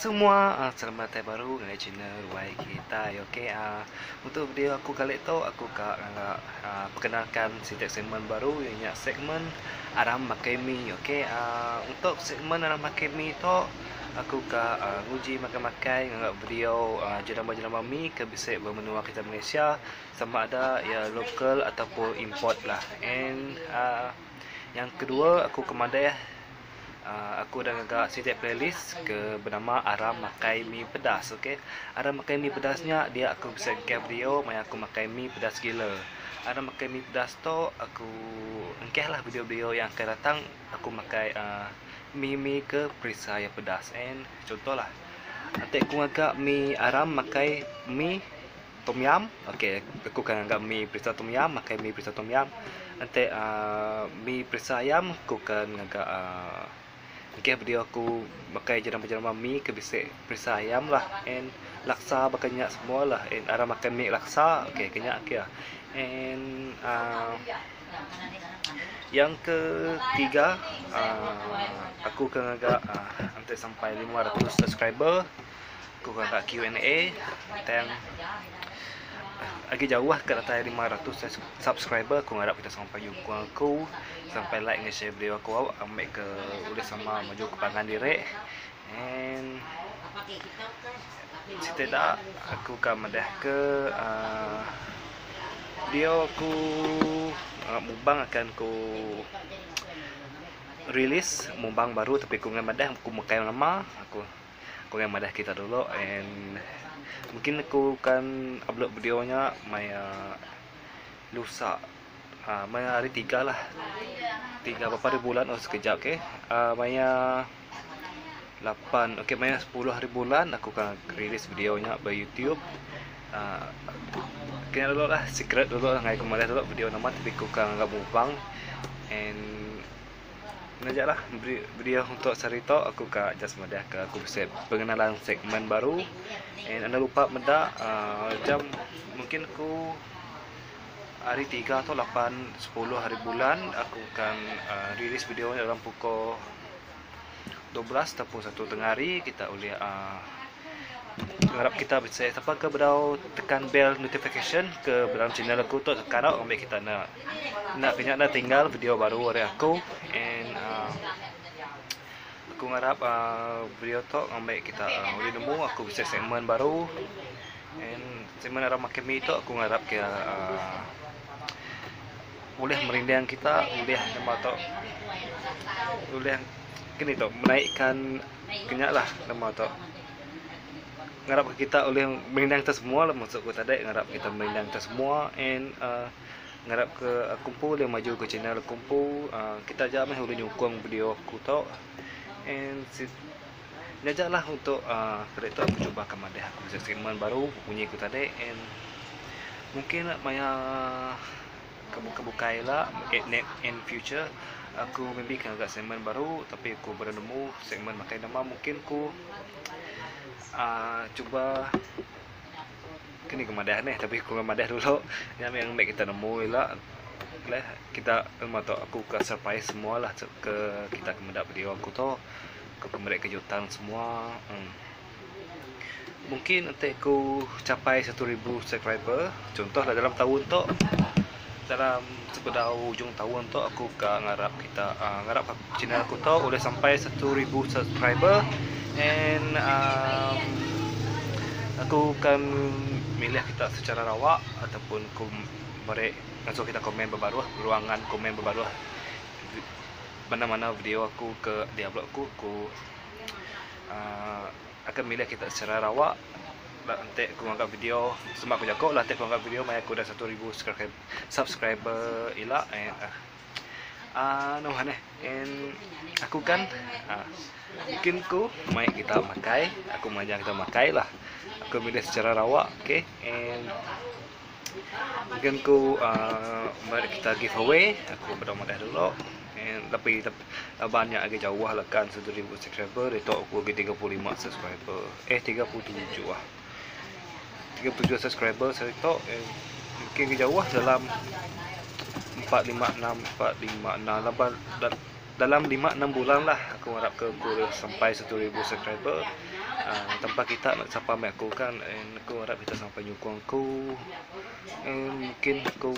semua, selamat datai baru ngagai channel ruai kitai. Okey untuk video aku kali tu aku ka ngaga perkenalkan siti segmen baru iya nya segmen aram makai mi. Okey untuk segmen aram makai mi tu aku ka nguji makai-makai ngaga video jenama-jenama mi ke bisi ba menua kitai Malaysia sama ada iya local ataupun import lah. And yang kedua aku ke madeh. Aku udah ngaga siti playlist ke benama Aram Makai Mi Pedas ok. Aram Makai Mi Pedas nya dia aku bisi engkeh video maya aku makai mi pedas gila. Aram Makai Mi Pedas tu aku engkeh lah video-video yang akan datang aku makai uhh mi-mi ke perisa iya pedas and contoh lah enti aku ngaga mi aram makai mi. Tom yam ok aku ka ngaga mi perisa tom yam makai mi perisa tom yam enti uhh mi perisa ayam aku ka ngaga uhh engkeh video aku makai jenama-jenama mi ke bisi perisa ayam lah and laksa baka nya semua lah and aram makai mi laksa ok ke nya agi and uhh yang ketiga uhh aku ka ngaga uhh enti sampai 500 subscriber. Ku ngaga Q&A tang agi jauh ka datai 500 subscriber ku ngarap kita sampai nyukung aku sampai like enggau share video aku au ambi ke ulih sama maju ke pangan diri and siti da aku ka madah ke uhh video aku mubang akan ku release mubang baru tapi ku ngan madah ku mekai nama aku. Aku ngan madah kita dulu and mungkin aku kan upload video nya maya lusa uhh maya hari tiga lah tiga berapa hari bulan oh sekejap ok uhh maya lapan ok maya sepuluh hari bulan aku akan release video nya ba youtube uhh kena dulu lah secret dulu lah ngagai ku madah dulu video nama tapi ku ka ngaga mukbang and. Ngaja lah video untuk sehari tu aku ka just madah ka aku bisi pengenalan segmen baru and enda lupa meda uhh jam mungkin ku hari tiga tu lapan sepuluh hari bulan aku akan uhh release video dalam pukul 12 ataupun satu tengah hari kita ulih uhh ngarap kita bisi sapa ke bedau tekan bell notification ke dalam channel aku tu tekan tau ngambi kita ne. Enda ke nya enda tinggal video baru ari aku and uhh aku ngarap uhh video tu ngambi kita ulih nemu aku bisi segmen baru and segmen aram makin mi tu aku ngarap ke uhh ulih merindang kita ulih nama tu ulih kini tu menaikkan ke nya lah nama tu. Ngarap ke kita ulih merindang kita semua lah maksud ku tadi ngarap kita merindang kita semua and uhh ngarap ke aku empu ulih maju ke channel aku empu uhh kita aja meh ulih nyukung video aku tu and nya aja lah untuk uhh kali tu aku cuba ka madah aku bisi segmen baru munyi ku tadi and mungkin maya ke bukai bukai ila in future aku maybe ka ngaga segmen baru tapi aku baru nemu segmen makai nama mungkin ku uhh cuba kini ku madah neh tapi ku madah dulu nya meh ngambi kita nemu ila leh kita meh tu aku ka surprise semua lah ke kita ke meda video aku tu aku meri kejutan semua uhh mungkin enti ku capai 1000 subscriber contoh lah dalam taun tu dalam sebedau ujung taun tu aku ka ngarap kita uhh ngarap channel aku tu ulih sampai 1000 subscriber and uhh aku akan milih kita secara rawak ataupun ku meri ngasuh kita komen ba baruh ruangan komen ba baruh mana mana video aku ke di upload aku ku uhh akan milih kita secara rawak enti ku ngaga video sema ku jaku lah enti ku ngaga video maya ku udah 1000 subscriber ila and uhh nuh neh and aku kan uhh mungkin ku mai kita makai aku ngajar kita makai lah aku milih secara rawak okay and mungkin ku uhh meri kita giveaway aku bedau madah dulu and tapi laban nya agi jauh lah kan 1000 subscriber ditu aku agi 35 subscriber eh 37 ah 37 subscriber saritu and mungkin agi jauh dalam 4 5 6 4 5 6 laban dalam 5 6 bulan lah aku ngarap ke ku sampai 1000 subscriber. Aaa tanpa kita sapa meh aku kan and aku arap kita sampai nyukung aku and mungkin aku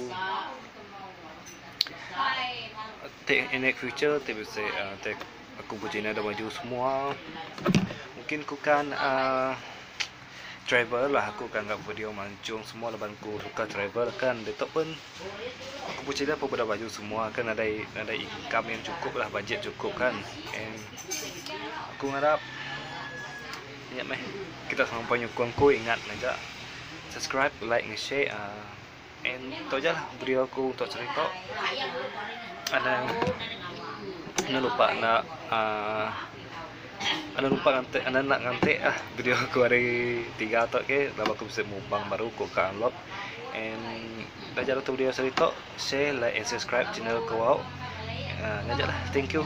ti in next future ti bisi aaa ti aku bejina da maju semua mungkin ku kan aaa travel lah aku kan ngaga video mancung semua laban ku suka travel kan ditu pun aku pechila pun beda baju semua kan nadai nadai income yang cukup lah budget cukup kan and aku ngarap nya meh kita semampai nyukung ku ingat ngaja subscribe like ngan share aaa and tu aja lah video aku untuk saritu anang enda lupa enda aaa enda lupa nganti enda enda nganti ah video aku hari tiga tu okay laban aku bisi mukbang baru ku ka unlock and dah aja tu video saritu share like and subscribe channel ku au aaa nya aja lah thank you.